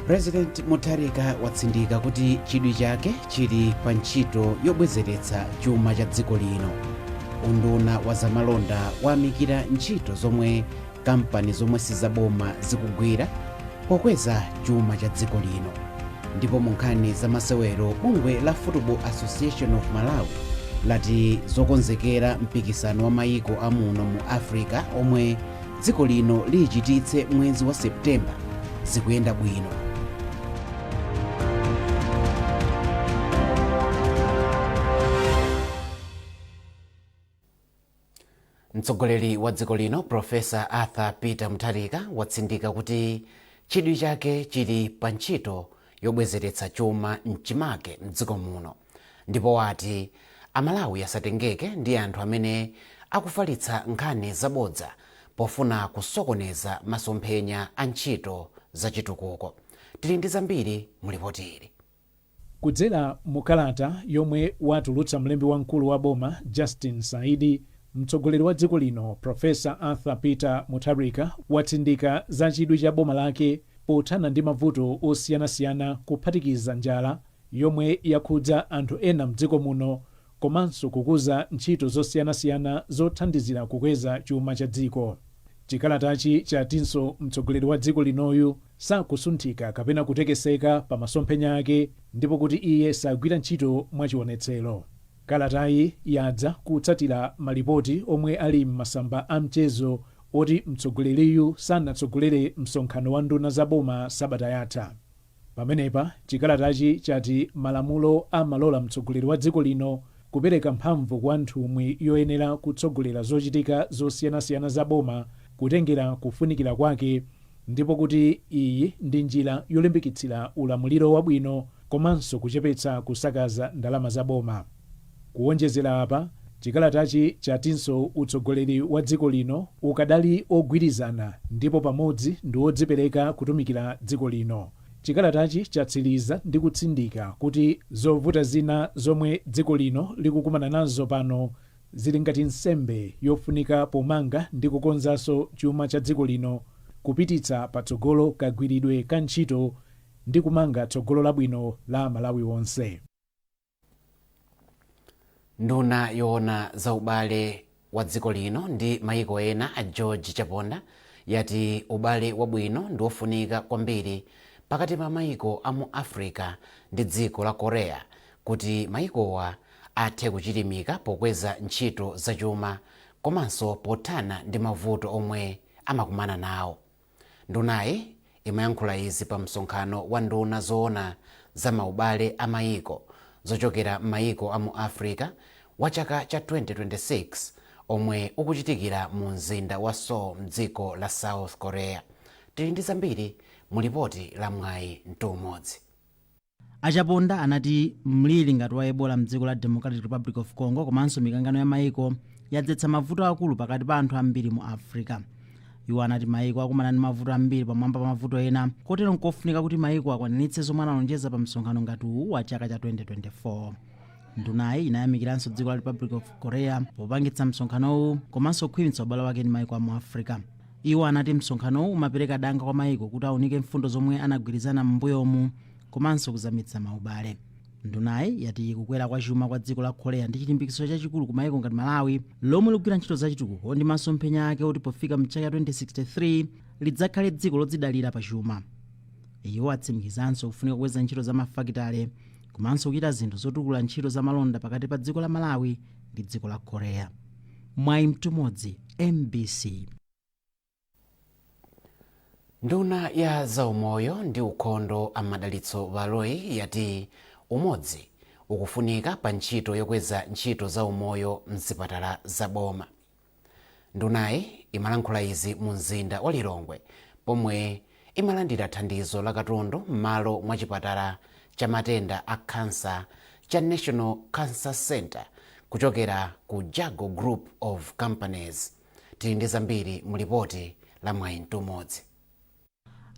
President Mutharika watsindika kuti chidwi chake chili pa ntchito yobwezeretsa chuma cha dziko lino. Unduna wa zamalonda wayamikira ntchito zomwe kampani zomwe sizaboma zikugwira pokweza chuma cha dziko lino. Ndipo mu nkhani za masewero, bungwe la Football Association of Malawi lati zokonzekera mpikisano wa mayiko amuno mu Africa omwe dziko lino lichititse mwezi wa Septemba zikuyenda bwino. Mtsogoleri wa dziko lino, Profesa Arthur Peter Mutharika, watsindika kuti chidwi chake chili pa ntchito yobwezeretsa chuma mchimake mdziko muno, ndipo wati Amalawi asatengeke ndi anthu amene akufalitsa nkhani zabodza pofuna kusokoneza masomphenya a ntchito zachitukuko. Tili ndi zambiri mu lipoti ili. Kudzera mu kalata yomwe watulutsa mlembi wamkulu wa boma Justin Saidi, mtsogoleri wa dziko lino Professor Arthur Peter Mutharika watsindika za chidwi cha boma lake pothana ndi mavuto osiyanasiyana kuphatikiza njala yomwe yakhudza anthu ena mdziko muno komanso kukuza ntchito zosiyanasiyana zothandizira kukweza chuma cha dziko. Chikalatachi chatinso mtsogoleri wa dziko linoyu sakusunthika kapena kutekeseka pa masomphenya ake ndipo kuti iye sagwira ntchito mwachionetsero. Kalatayi yadza kutsatira malipoti omwe ali m'masamba a mchezo oti mtsogoleriyu sanatsogolere msonkhano wa nduna za boma sabata yatha. Pamenepa, chikalatachi chati malamulo amalola mtsogoleri wa dziko lino kupereka mphamvu kwa nthumwi yoyenera kutsogolera zochitika zosiyanasiyana za boma kutengera kufunikira kwake ndipo kuti iyi ndi njira yolimbikitsira ulamuliro wabwino komanso kuchepetsa kusakaza ndalama za boma. Kuwonjezera apa, chikalatachi chatinso utsogoleri wa dziko lino ukadali ogwirizana ndipo pamodzi ndi odzipereka kutumikira dziko lino. Chikalatachi chatsiriza ndi kutsindika kuti zovuta zina zomwe dziko lino likukumana nazo pano zili ngati nsembe yofunika pomanga ndi kukonzanso chuma cha dziko lino, kupititsa patsogolo kagwiridwe ka ntchito ndi kumanga tsogolo labwino la Amalawi onse. Nduna yoona za ubale wa dziko lino ndi mayiko ena, a George Chaponda, yati ubale wabwino ndi wofunika kwambiri pakati pa mayiko a mu Africa ndi dziko la Korea kuti mayikowa athe kuchilimika pokweza ntchito zachuma komanso pothana ndi mavuto omwe amakumana nawo. Ndunayi imayankhula izi pa msonkhano wa nduna zoona za maubale a mayiko zochokera m'mayiko a mu Africa wa chaka cha 2026 omwe ukuchitikira mu mzinda wa Seoul mdziko la South Korea. Tili ndi zambiri mu lipoti la Mwayi Mtumodzi. A Chaponda anati mliri ngati wa Ebola mdziko la Democratic Republic of Congo komanso mikangano ya maiko yadzetsa mavuto akulu pakati pa anthu ambiri mu Africa. Iwo anati maiko akumana ndi mavuto ambiri pamwamba pa mavuto ena, kotero nkofunika kuti maiko akwaniritse zomwe analonjeza pa msonkhano ngati uwu wa chaka cha 2024. Ndunayi inayamikiranso dziko la Republic of Korea popangitsa msonkhanowu komanso kukhwimitsa ubale wake ndi maiko a mu Africa. Iwo anati msonkhanowu umapereka danga kwa maiko kuti aunike mfundo zomwe anagwirizana m'mbuyomu komanso kuzamitsa maubale. Ndunayi yati kukwera kwa chuma kwa dziko la Korea ndi chilimbikitso chachikulu ku maiko ngati Malawi lomwe likugwira ntchito zachitukuko ndi masomphenya ake oti pofika mchaka 2063 lidzakhale dziko lodzidalira pa chuma. Iwo atsimikizanso kufunika kukweza ntchito za mafakitale komanso kuchita zinthu zotukula ntchito za malonda pakati pa dziko la Malawi ndi dziko la Korea. Mwayi Mtumodzi, MBC. Nduna ya zaumoyo ndi ukhondo, a Madalitso Baloyi, yati umodzi ukufunika pa ntchito yokweza ntchito za umoyo mzipatala za boma. Ndunayi imalankhula izi mu mzinda wa Lilongwe pomwe imalandira thandizo la katundu m'malo mwa chipatala cha matenda a khansa cha National Cancer Centre kuchokera ku Jago Group of Companies. Tili ndi zambiri mu lipoti la Mwayi Mtumodzi.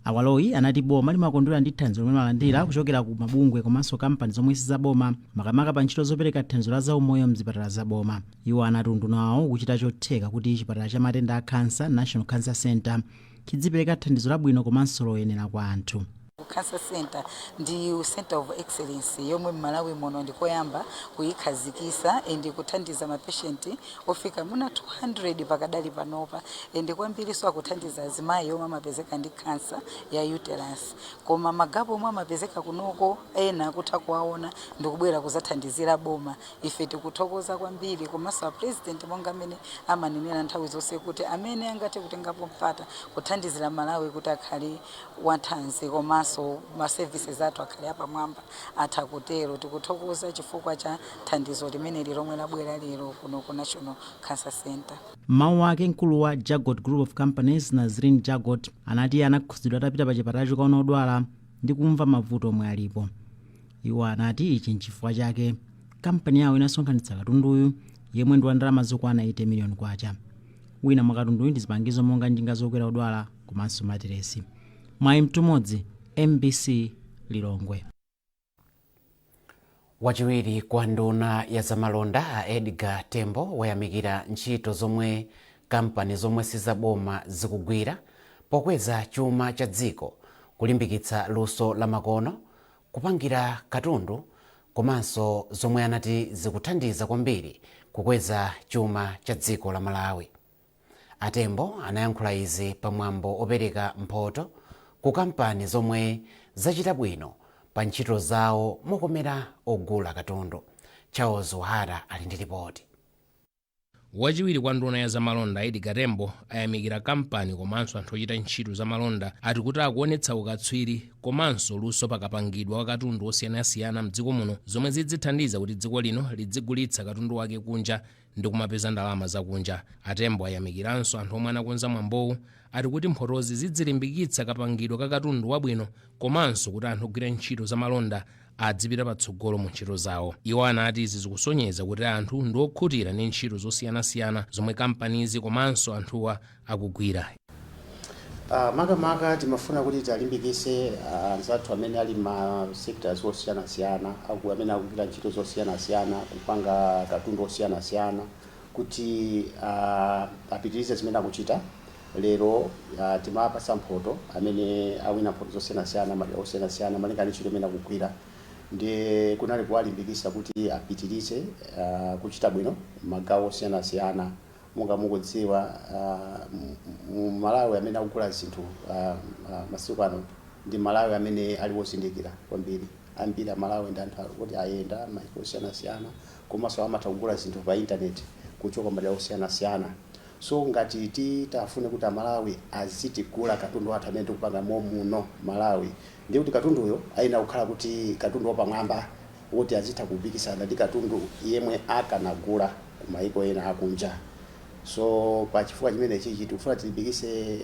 A Baloyi anati boma limakondwera ndi thandizo lomwe limalandira kuchokera ku mabungwe komanso kampani zomwe si zaboma, makamaka pa ntchito zopereka thandizo la zaumoyo mzipatala za boma. Iwo anati unduna wawo ukuchita chotheka kuti chipatala cha matenda a khansa, National Cancer Centre, chidzipereka thandizo labwino komanso loyenera kwa anthu. Cancer Center ndi Center of Excellence yomwe m'Malawi muno ndikoyamba kuyikhazikisa and kuthandiza mapatient ofika muna 200 pakadali panopa, and kwambiriso akuthandiza azimayi omwe amapezeka ndi cancer ya uterus. Koma magap omwe amapezeka kunoko, ena akutha kuwaona ndikubwera kuzathandizira boma. Ife tikuthokoza kwambiri, komanso a President monga amene amanenera nthawi zonse kuti amene angathe kutengapo mpata kuthandizira Malawi kuti akhale wathanzi komanso ma services athu akhale apamwamba, atha kutero. Tikuthokoza chifukwa cha thandizo limeneli lomwe labwera lero kuno ku National Cancer Center. Mawu ake, mkulu wa Jagot Group of Companies, Nazrin Jagot, anati anakhudzidwa atapita pa chipatalacho kukaona odwala ndi kumva mavuto omwe alipo. Iwo anati ichi nchifukwa chake kampani yawo inasonkhanitsa katunduyu yemwe ndi wa ndalama zokwana 80 miliyoni kwacha. Wina mwa katunduyu ndi zipangizo monga njinga zokwera odwala komanso materesi. Mwayi Mtumodzi, MBC, Lilongwe. Wachiwiri kwa nduna ya zamalonda a Edgar Tembo wayamikira ntchito zomwe kampani zomwe sizaboma zikugwira pokweza chuma cha dziko, kulimbikitsa luso la makono, kupangira katundu, komanso zomwe anati zikuthandiza kwambiri kukweza chuma cha dziko la Malawi. Atembo anayankhula izi pamwambo opereka mphoto ku kampani zomwe zachita bwino pa ntchito zawo mokomera ogula katundu. Charles Wahara ali ndi ripoti. Wachiwiri kwa nduna ya zamalonda Edgar Tembo ayamikira kampani komanso anthu ochita ntchito zamalonda, ati kuti akuonetsa ukatswiri komanso luso pakapangidwa kwa katundu osiyanasiyana mdziko muno, zomwe zidzithandiza kuti dziko lino lidzigulitsa katundu wake kunja ndi kumapeza ndalama zakunja. Atembo ayamikiranso anthu omwe anakonza mwambowu, ati kuti mphotozi zidzilimbikitsa kapangidwe ka katundu wabwino komanso kuti anthu ogwira ntchito zamalonda adzipita patsogolo mu ntchito zawo. Iwo anati izi zikusonyeza kuti anthu ndi okhutira ndi ntchito zosiyanasiyana zomwe kampanizi komanso anthuwa akugwira. Makamaka timafuna kuti talimbikise anzathu amene ali ma sectors osiyanasiyana, amene akugwira ntchito zosiyanasiyana, kupanga katundu osiyanasiyana, kuti apitirize zimene akuchita. Lero timapasa mphoto amene awina mphoto zosiyanasiyana, madera osiyanasiyana, malinga ndi ntchito imene akugwira, ndi kunali kuwalimbikisa kuti apitirize kuchita bwino magawo osiyanasiyana. Monga mukudziwa, mu Malawi amene akugula zinthu masiku ano ndi Malawi amene ali wozindikira kwambiri. Ambiri Amalawi ndi anthu kuti ayenda maiko osiyanasiyana komanso amatha kugula zinthu pa internet kuchoka madera osiyanasiyana. So ngati titafune kuti Amalawi azitigula katundu wathu amene tikupanga momuno Malawi, ndiye kuti katunduyo ayenera kukhala kuti katundu wapamwamba woti azitha kupikisana ndi katundu yemwe akanagula ku maiko ena akunja. So pa chifukwa chimene chichi tikufuna tilimbikise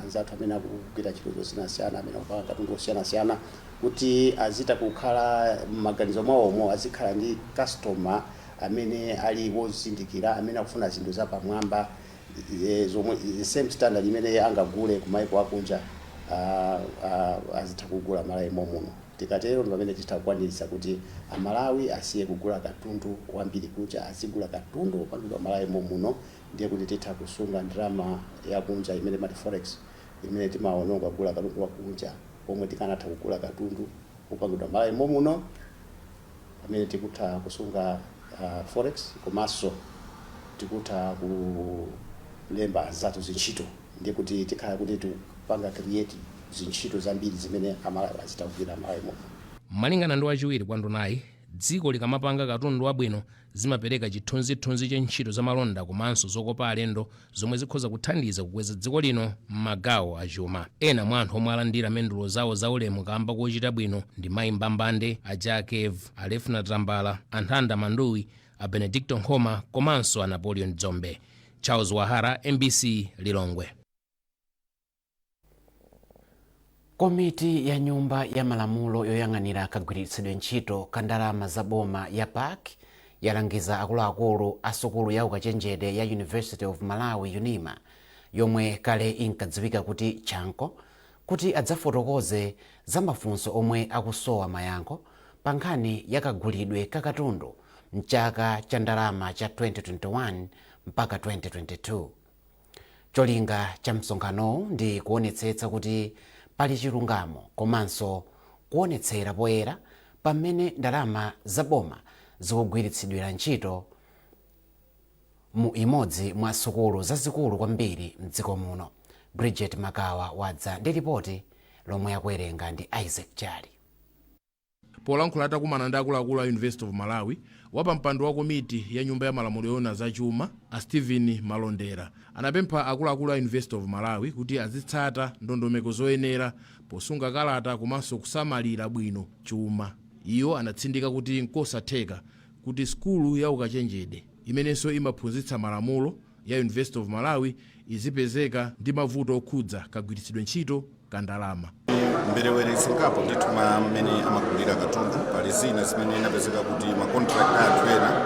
anzathu amene akugwira ntchito zosiyanasiyana, amene akupanga katundu osiyanasiyana, kuti azitha kukhala m'maganizo mwawomo, azikhala ndi customer amene ali wozindikira, amene akufuna zinthu zapamwamba, zomwe the same standard imene angagule ku maiko akunja, azitha kugula Malawi momuno. Tikatero ndi pamene titha kukwaniritsa kuti Amalawi asiye kugula katundu wambiri kunja, azigula katundu wopangidwa Malawi momuno. Ndiye kuti titha kusunga ndalama yakunja imene mati forex, imene timaononga kugula katundu wakunja pomwe tikanatha kugula katundu wopangidwa Malawi momuno, pamene tikutha kusunga forex komanso tikutha kulemba anzathu zintchito. Ndiye kuti tikhala kuti tikupanga create zintchito zambiri zimene Amalawi azitha kugwira Malawi momuno. Malingana ndi wachiwiri kwa ndunayi, dziko likamapanga katundu wabwino zimapereka chithunzithunzi cha ntchito zamalonda komanso zokopa alendo, zomwe zikhoza kuthandiza kukweza dziko lino m'magawo achuma. Ena mwa anthu omwe alandira mendulo zawo zaulemu kamba kochita bwino ndi Mayi Mbambande, a Jakev, a Lefna Tambala, a Nthanda Manduwi, a Benedicto Nkhoma komanso a Napoleon Dzombe. Charles Wahara, MBC, Lilongwe. Komiti ya Nyumba ya Malamulo yoyang'anira kagwiritsidwe ntchito ka ndalama za boma ya PAC yalangiza akuluakulu a sukulu ya ukachenjede ya University of Malawi, UNIMA, yomwe kale inkadziwika kuti Chanco, kuti adzafotokoze za mafunso omwe akusowa mayankho pa nkhani ya kagulidwe ka katundu mchaka cha ndalama cha 2021 mpaka 2022. Cholinga cha msonkhanowu ndi kuonetsetsa kuti Pali chilungamo komanso kuonetsera poyera pamene ndalama zaboma zikugwiritsidwira ntchito mu imodzi mwa sukulu zazikulu kwambiri mdziko muno. Bridget Makawa wadza ndi ripoti lomwe akuwerenga ndi Isaac Jali. Polankhula atakumana ndi akuluakulu a University of Malawi, wapampando wa komiti ya Nyumba ya Malamulo yoona zachuma, a Stephen Malondera, anapempha akuluakulu a University of Malawi kuti azitsata ndondomeko zoyenera posunga kalata komanso kusamalira bwino chuma. Iwo anatsindika kuti nkosatheka kuti sukulu ya ukachenjede imenenso imaphunzitsa malamulo ya University of Malawi izipezeka ndi mavuto okhudza kagwiritsidwe ntchito ka ndalama. Mberewere zingapo ndithu mmene amagulira katundu. Pali zina zimene inapezeka kuti ma contract athu ena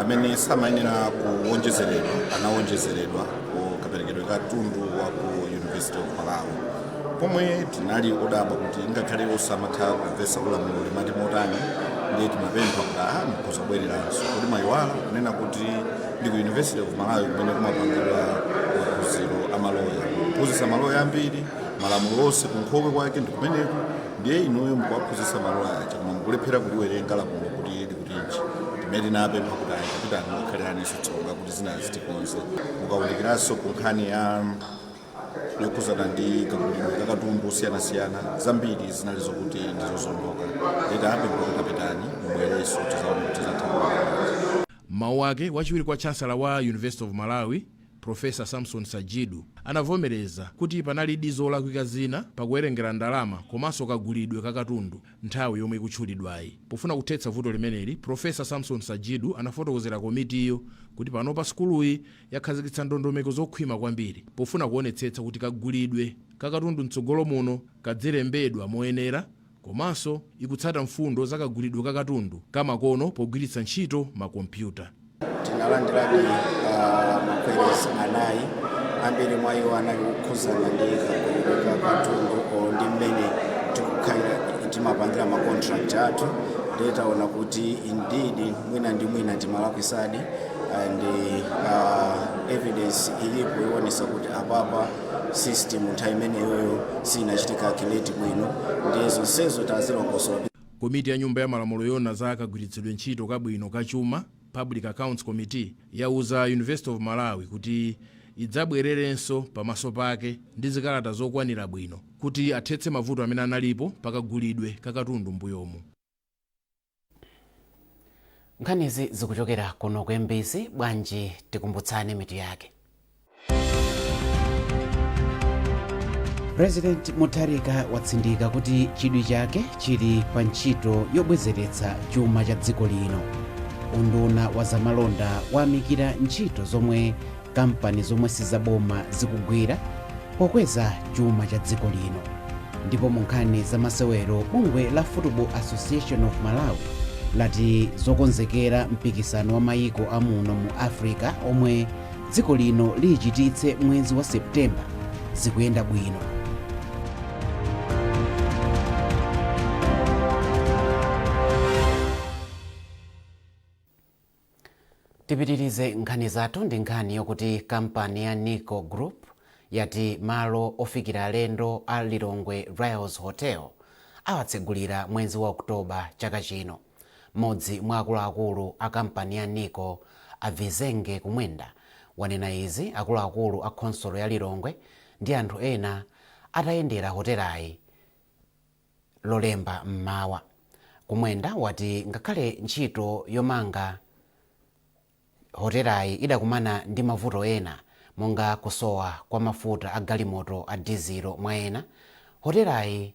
amene samayenera kuwonjezeredwa anawonjezeredwa ku kaperekedwe katundu wa ku University of Malawi, pomwe tinali odabwa kuti ngakhale osamatha kumvetsa lamulo limati motani. Ndiye timapempha kuti aha, mukhoza kubwereranso kuti mayiwala kunena kuti ndi ku University of Malawi kumene kumapangidwa maphunziro amaloya, kuphunzitsa maloya ambiri, malamulo onse kunkhokwe kwake ndi kumeneko. Ndiye inuyo mukuwaphunzitsa maloya aja, koma mukulephera kuliwerenga lamulo kuti likutinji. Timene tinapempha kuti ayi, kapitani, mukakhaliraninso tsonga kuti zina zitikonze. Mukawunikiranso ku nkhani ya yokhuzana ndi kagulidwe ka katundu osiyanasiyana, zambiri zinali zokuti ndizozondoka. Ndiye tapempha kuti kapitani, mubwerenso tizaone kuti tizatha. Mawu ake, wachiwiri kwa chancellor wa University of Malawi, Profesa Samson Sajidu, anavomereza kuti panalidi zolakwika zina pakuwerengera ndalama komanso kagulidwe ka katundu nthawi yomwe ikutchulidwayi. Pofuna kuthetsa vuto limeneli, Profesa Samson Sajidu anafotokozera komitiyo kuti panopa sukuluyi yakhazikitsa ndondomeko zokhwima kwambiri pofuna kuonetsetsa kuti kagulidwe ka katundu mtsogolo muno kadzilembedwa moyenera, komanso ikutsata mfundo za kagulidwe ka katundu kamakono pogwiritsa ntchito makompyuta. Tinalandiradi ma queries anayi. Ambiri mwa iwo anali kukhuzana ndi kagulidwe ka katundu o ndi mmene tikukhalira timapangira ma contract athu. Ndiye taona kuti indeed mwina ndi mwina timalakwisadi, and evidence ilipo ionesa kuti apapa system nthawi imeneyoyo sinachite calculate bwino. Ndiye zonsezo tazilongosola. Komiti ya Nyumba ya Malamulo yoona za kagwiritsidwe ntchito kabwino kachuma, Public Accounts Committee, yauza University of Malawi kuti idzabwererenso pamaso pake ndi zikalata zokwanira bwino kuti athetse mavuto amene analipo pakagulidwe kakatundu mbuyomu. Nkhanizi zikuchokera kuno ku MBC. Bwanji tikumbutsane mitu yake. President Mutharika watsindika kuti chidwi chake chili pa ntchito yobwezeretsa chuma cha dziko lino. Unduna wa zamalonda wayamikira ntchito zomwe kampani zomwe sizaboma zikugwira pokweza chuma cha dziko lino. Ndipo mu nkhani za masewero, bungwe la Football Association of Malawi lati zokonzekera mpikisano wa mayiko amuno mu Africa omwe dziko lino liyichititse mwezi wa Septemba zikuyenda bwino. Tipitirize nkhani zathu ndi nkhani yokuti kampani ya Nico Group yati malo ofikira alendo a Lilongwe Rails Hotel awatsegulira mwezi wa Oktoba chaka chino. Mmodzi mwa akuluakulu a kampani ya Nico, Avizenge Kumwenda, wanena izi akuluakulu a khonsolo ya Lilongwe ndi anthu ena atayendera hotelayi Lolemba mmawa. Kumwenda wati ngakhale ntchito yomanga hotelayi idakumana ndi mavuto ena monga kusowa kwa mafuta a galimoto a dizilo mwa ena, hotelayi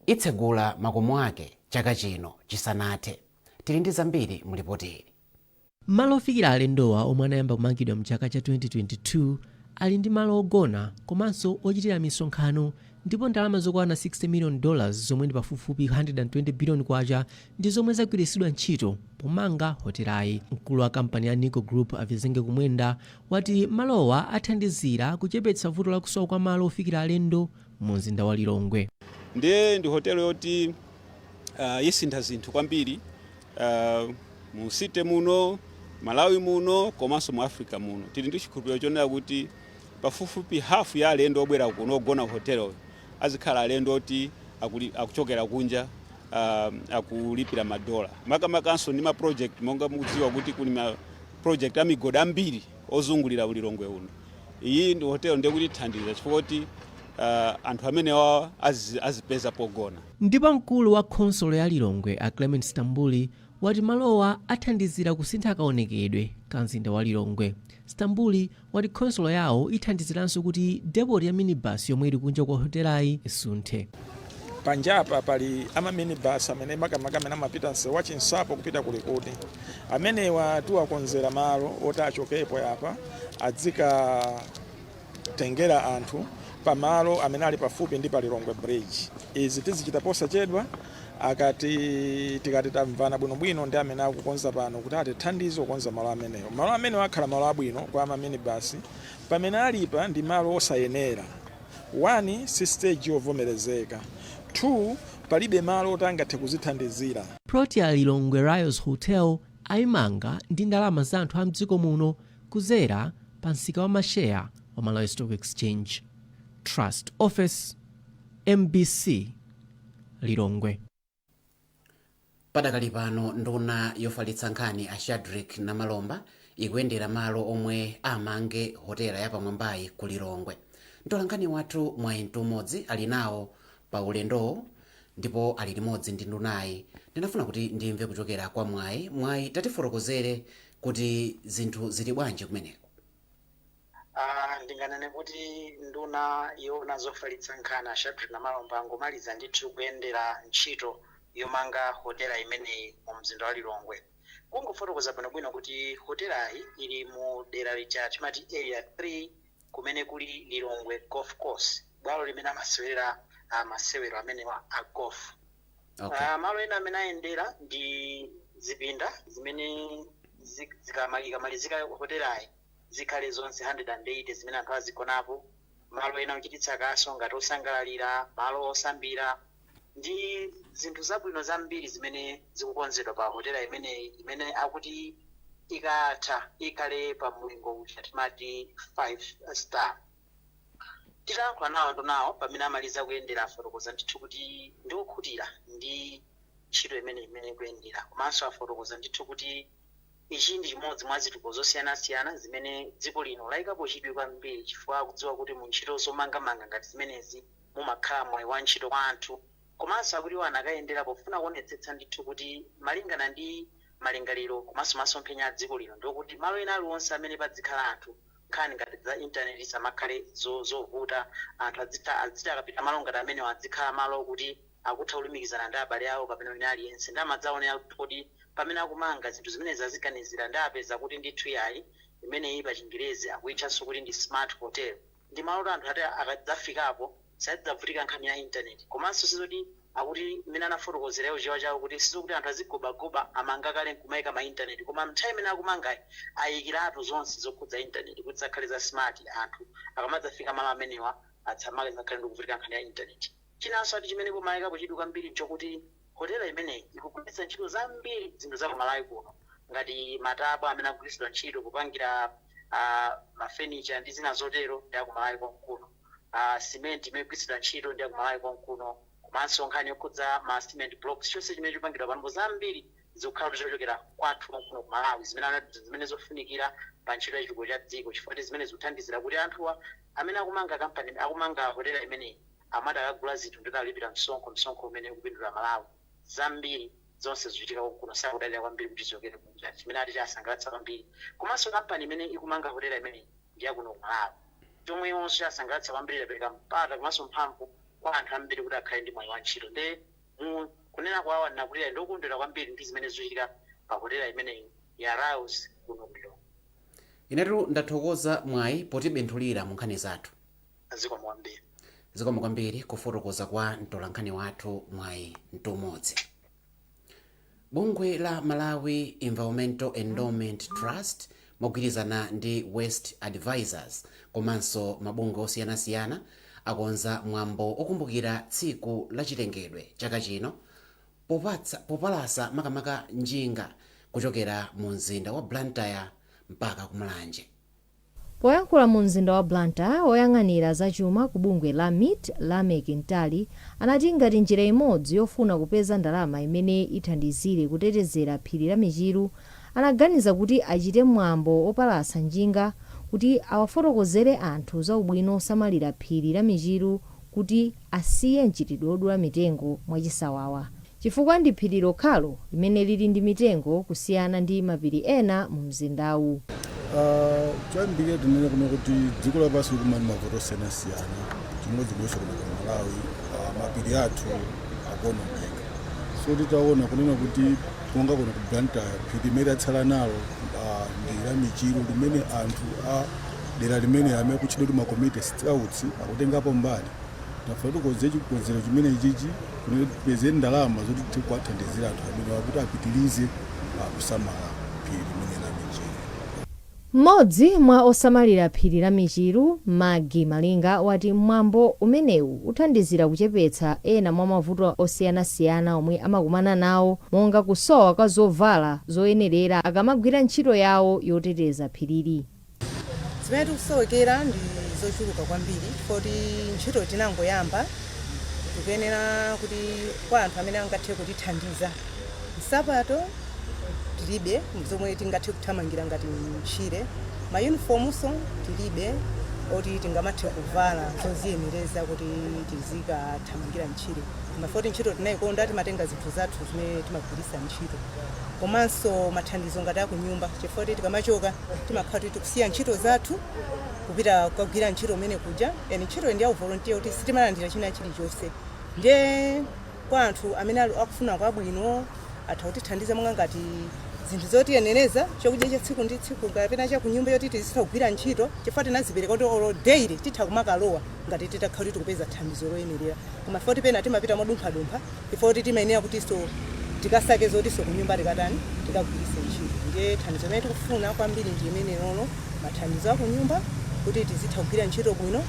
itsegula makomo ake chaka chino chisanathe. Tili ndi zambiri mulipoti ili. Malo ofikira alendowa, omwe anayamba kumangidwa mchaka cha 2022, ali ndi malo ogona komanso ochitira misonkhano, ndipo ndalama zokwana $60 million, zomwe ndi pafupifupi 120 billion kwacha, ndi zomwe zagwiritsidwa ntchito pomanga hotelayi. Mkulu wa kampani ya Nico Group, Avizenge Kumwenda, wati malowa athandizira kuchepetsa vuto lakusowa kwa malo ofikira alendo mu mzinda wa Lilongwe. Ndiye ndi hotelo yoti isintha zinthu kwambiri mu city muno, Malawi muno komanso mu Africa muno. Tili ndi chikhulupiriro chonena kuti Pafupifupi hafu ya alendo obwera kuno ogona hotelo azikhala alendo oti akuchokera kunja, akulipira madola, makamakanso ndi ma project. Monga mukudziwa kuti kuli ma project amigodi ambiri ozungulira Ulilongwe uno. Iyi ndi hotelo ndiye kuti ithandiza chifukwa kuti anthu amenewa azipeza pogona. Ndipo mkulu wa khonsolo ya Lilongwe, a Clement Stambuli, wati malowa athandizira kusintha kaonekedwe ka mzinda wa Lilongwe. Stambuli wati khonsolo yawo ithandiziranso kuti depot ya minibus yomwe ili kunja kwa hotelayi isunthe. Panjapa pali ama minibus amene makamaka amene amapita msewu wa Chinsapo kupita Kulikuni. Amenewa tiwakonzera malo oti achokepo apa, adzikatengera anthu pamalo amene ali pafupi ndi pa Lilongwe Bridge. Izi tizichita posachedwa akati tikati tamvana bwinobwino ndi amene akukonza pano kuti atithandize kukonza malo amenewo. Malo amenewo akhala malo abwino kwa ama minibus. Pamene alipa ndi malo osayenera. 1, si stage yovomerezeka. 2, palibe malo oti angathe kuzithandizira. Protea Lilongwe Royals Hotel ayimanga ndi ndalama za anthu a mdziko muno kuzera pa msika wa masheya wa Malawi Stock Exchange. Trust Office, MBC, Lilongwe. Padakali pano nduna yofalitsa nkhani, a Shadrick Namalomba, ikuyendera malo omwe amange hotela yapamwambayi ku Lilongwe. Mtolankhani wathu Mwayi Mtumodzi ali nawo pa ulendowo ndipo ali limodzi ndi ndunayi. Ndinafuna kuti ndimve kuchokera kwa Mwayi. Mwayi, tatifotokozere kuti zinthu zili bwanji kumeneko? Ndinganene kuti nduna yoona zofalitsa nkhani, a Shadrick Namalomba, angomaliza ndithu kuyendera ntchito yomanga hotela imeneyi mu mzinda wa Lilongwe. Kungofotokoza bwinobwino kuti hotelayi ili mu dera lija timati Area 3, kumene kuli Lilongwe Golf Course, bwalo limene amasewera masewero amenewa a golf. Malo ena amene ayendera ndi zipinda zimene ikamalizika hotelayi zikhale zonse 180 zimene anthu azigonapo, malo ena ochititsa kaso ngati osangalalira, malo osambira ndi zinthu zabwino zambiri zimene zikukonzedwa pa hotela imeneyi, imene akuti ikatha ikhale pa mlingo uja timati 5 star. Titayankhula nawo ndunawo pamene amaliza kuyendera, afotokoza ndithu kuti ndikukhutira ndi ntchito imene ikuyendera, komanso afotokoza ndithu kuti ichi ndi chimodzi mwa zitukuko zosiyanasiyana zimene dziko lino layikapo chidwi kwambiri, chifukwa akudziwa kuti mu ntchito zomangamanga ngati zimenezi mumakhala mwayi wa ntchito kwa anthu. Komanso akuti iwo anakayendera pofuna kuonetsetsa ndithu kuti malingana ndi malingaliro komanso masomphenya a dziko lino, ndikuti malo ena aliwonse amene padzikhala anthu, nkhani ngati za intaneti samakhale zovuta. Anthu adziti akapita malo ngati amenewo, adzikhala malo okuti akutha kulumikizana ndi abale awo kapena wina aliyense. Ndi amadzaonera kuti pamene akumanga zinthu zimene aziganizira, ndi apeza kuti ndithu yayi, imeneyi pa Chingerezi akuyitchanso kuti ndi smart hotel, ndi malo kuti anthu ati akadzafikapo sadzavutika nkhani ya intaneti. Komanso sizoti akuti mmene anafotokozera chiwa chawo kuti sizokuti anthu azigobagoba, amanga kale nkumayika ma intaneti, koma nthawi imene akumangayi ayikiratu zonse zokhudza intaneti kuti zakhale za smart. Anthu akamadzafika malo amenewa atsamale zakhale ndikuvutika nkhani ya intaneti. Chinanso ati chimene pomayikapo chidwi kwambiri nchokuti hotela imeneyi ikugwiritsa ntchito zambiri zinthu za kumalawi kuno, ngati matabwa amene akugwiritsidwa ntchito kupangira mafurniture ndi zina zotero ndi akumalawi konkuno, cement imene ikugwiritsidwa ntchito ndi akumalawi konkuno, komanso nkhani yokhudza ma cement blocks, chonse chimene chikupangidwa panopo zambiri zikukhala kuti zochokera kwathu konkuno ku Malawi, zimene zofunikira pa ntchito ya chitukuko cha dziko, chifukwa kuti zimene zikuthandizira kuti anthuwa amene akumanga kampani, akumanga hotela imeneyi, amati akagula zinthu ndi alipira msonkho, msonkho umene ukupindula Malawi. Zambiri zonse zikuchitika konkuno, sakudalira kwambiri kuti zichokere kunja, chimene ati chasangalatsa kwambiri. Komanso kampani imene ikumanga hotela imeneyi ndi yakuno ku Malawi, chomwe iwonso chasangalatsa kwambiri, yapereka mpata komanso mphamvu kwa anthu ambiri kuti akhale ndi mwayi wa ntchito. Nde mu kunena kwawo anakulira ndokondwera kwambiri ndi zimene zikuchitika pa hotela imeneyi ya Riles kuno ku Lilongwe. Inetu ndathokoza, Mwayi, potibenthulira mu nkhani zathu. Zikomo kwambiri. Zikomo kwambiri. Kufotokoza kwa mtolankhani wathu Mwayi Mtumodzi. Bungwe la Malawi Environmental Endowment Trust mogwirizana ndi West Advisors komanso mabungwe osiyanasiyana akonza mwambo okumbukira tsiku la chilengedwe chaka chino popalasa makamaka njinga kuchokera mu mzinda wa Blantyre mpaka ku Mulanje. Poyankhula mu mzinda wa Blantyre, woyang'anira zachuma ku bungwe la MEET, Lameck Ntali, anati ngati njira imodzi yofuna kupeza ndalama imene ithandizire kutetezera phiri la Michiru, anaganiza kuti achite mwambo wopalasa njinga kuti awafotokozere anthu za ubwino osamalira phiri la Michiru, kuti asiye mchitidwe wodula mitengo mwachisawawa, chifukwa ndi phiri lokhalo limene lili ndi mitengo kusiyana ndi mapiri ena mu mzindawu. Choyambirira tinene kuno kuti dziko lapansi likumana ndi mavuto osiyanasiyana, chimodzimodzi kuno ku Malawi mapiri athu akuonongeka. So titaona kunena kuti monga kuno ku Blantyre phiri limene tatsala nalo ndi la Michiru, limene anthu a dera limene amene kutchedwa kuti ma community scouts akutengapo mbali, tafuna tikonze chikonzero chimene chichi kuti tipeze ndalama zoti tikuwathandizira anthu amene kuti apitirize kusamala phiri limene la Michiru. Mmodzi mwa osamalira phiri la Michiru, Magi Malinga, wati mwambo umenewu uthandizira kuchepetsa ena mwa mavuto osiyanasiyana omwe amakumana nawo, monga kusowa kwa zovala zoyenerera akamagwira ntchito yawo yoteteza phirili. Zimene tikusowekera ndi zochuluka kwambiri, poti ntchito tinangoyamba. Tikuyenera kuti kwa anthu amene angathe kutithandiza, nsapato tilibe zomwe tingathe kuthamangira ngati mtchire, mayunifomunso tilibe oti tingamathe kuvala zoziyenereza kuti tizikathamangira mtchire. Koma poti ntchito tinayikonda, timatenga zinthu zathu zimene timagwiritsa ntchito, komanso mathandizo ngati akunyumba, chifukwa kuti tikamachoka timakhala kuti tikusiya ntchito zathu kupita kukagwira ntchito umene kuja, and ntchito ndi ya volunteer kuti sitimalandira china chilichonse. Ndiye kwa anthu amene ali akufuna kwabwino atha kutithandiza monga ngati zinthu zotiyenereza, chakudya cha tsiku ndi tsiku kapena cha kunyumba yoti tizitha kugwira ntchito, chifukwa tinazipereka kuti olo daily titha kumakalowa ngati titakhala kuti tikupeza thandizo loyenerera. Koma chifukwa pena timapita modumphadumpha, chifukwa kuti timayenera kutinso tikasake zotinso kunyumba tikatani, tikagwiritse ntchito. Ndiye thandizo limene tikufuna kwambiri ndi imenelolo, mathandizo akunyumba kuti tizitha kugwira ntchito bwino.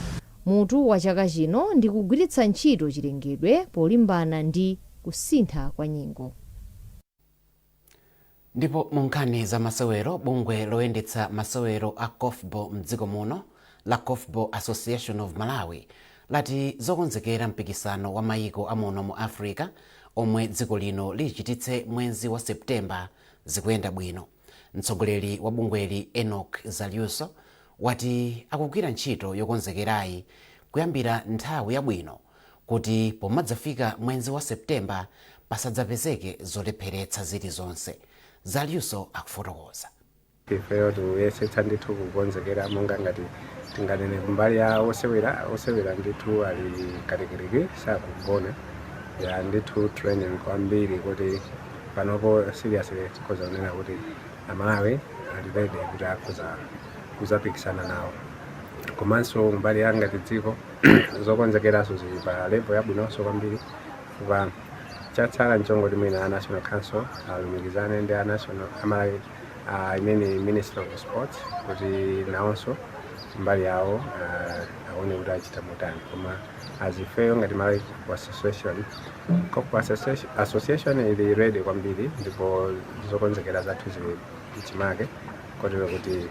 Mutu wa chaka chino ndi kugwiritsa ntchito chilengedwe polimbana ndi kusintha kwa nyengo. Ndipo mu nkhani za masewero, bungwe loyendetsa masewero a korfball mdziko muno la Korfball Association of Malawi lati zokonzekera mpikisano wa mayiko amuno mu Africa omwe dziko lino lichititse mwezi wa Septemba zikuyenda bwino. Mtsogoleri wa bungweli, Enoch Zaluso, wati akugwira ntchito yokonzekerayi kuyambira nthawi yabwino kuti pomadzafika mwezi wa Septemba pasadzapezeke zolepheretsa zilizonse. Zaluso akufotokoza. Ifeyo tikuyesetsa ndithu kukonzekera, monga ngati tinganene kumbali ya osewera, osewera ndithu ali katikitiki, sakugona ya ndithu, training kwambiri, kuti panopo seriously tikhoza kunena kuti Amalawi ali ready kuti akhoza kuzapikisana nawo. Komanso mbali ya ngati dziko, zokonzekeranso zili pa level yabwinonso kwambiri, chifukwa chatsala nchongoti mwina a National Council alumikizane ndi a national amalawi, imene Ministry of Sports, kuti nawonso mbali yawo aone kuti achita motani. Koma as ifeyo ngati Malawi Korfball Association, Korfball Association ili ready kwambiri, ndipo zokonzekera zathu zili mchimake, kotero kuti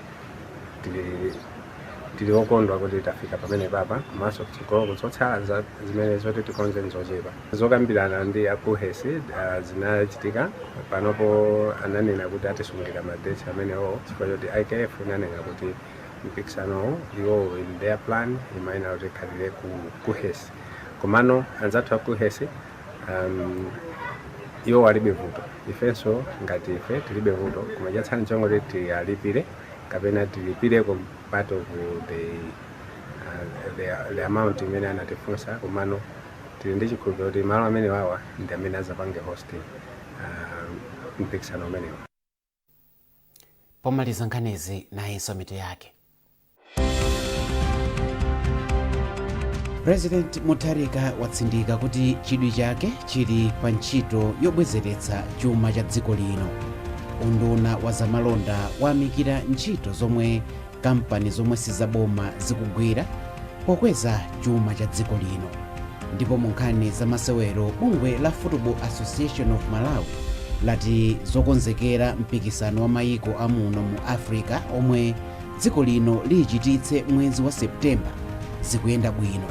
tili okondwa kuti tafika pamene papa. Komanso kutsogolo kuzotsala zimene zoti tikonze nzochepa. Zokambirana ndi a KUHeS zinachitika. Panopo ananena kuti atisungira ma dates amenewo, chifukwa choti IKF inanena kuti mpikisanowo iwo in their plan imayenera kuti ikhalire ku KUHeS. Komano anzathu a KUHeS iwo alibe vuto, ifenso ngati ife tilibe vuto, koma chatsala nchongoti tiyalipire kapena tilipireko part of the amount imene anatifunsa. Komano tili ndi chikhulupiriro kuti malo amene wawa ndi amene azapange hosting mpikisano umenewo. Pomaliza nkhanizi, nayinso mitu yake. President Mutharika watsindika kuti chidwi chake chili pa ntchito yobwezeretsa chuma cha dziko lino. Unduna wa zamalonda wayamikira ntchito zomwe kampani zomwe sizaboma zikugwira pokweza chuma cha dziko lino. Ndipo mu nkhani za masewero, bungwe la Football Association of Malawi lati zokonzekera mpikisano wa mayiko amuno mu Africa omwe Dziko lino liyichititse mwezi wa Septemba zikuyenda bwino.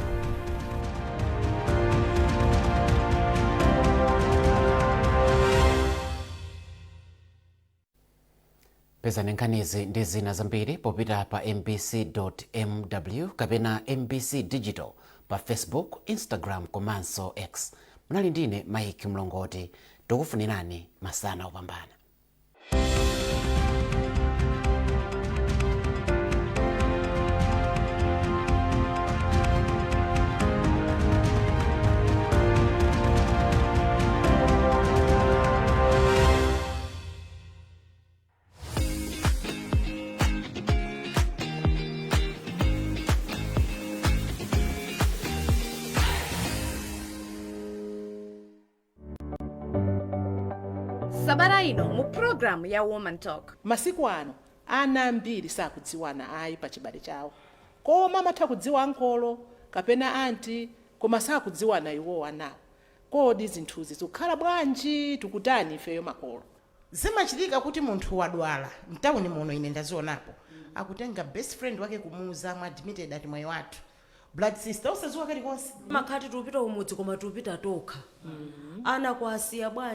Pezani nkhanizi ndi zina zambiri popita pa mbc.mw kapena MBC Digital pa Facebook, Instagram komanso X. Munali ndine Mike Mlongoti, tikufunirani masana opambana. Sabata ino mu programu ya Woman Talk. Masiku ano ana ambiri sakudziwana ayi pa chibale chawo, koma amatha kudziwa ankolo kapena anti, koma sakudziwana iwowo anawo. Kodi zinthuzi zikukhala bwanji? Tikutani ifeyo makolo? Zimachitika kuti munthu wadwala mtawuni muno, ine ndazionapo, akutenga best friend wake kumuuza, mwa admitted ati mwayi wathu blood sister, usadziwa kalikonse. Makhati tupita umudzi, koma tupita tokha, ana kwasiya bwanji?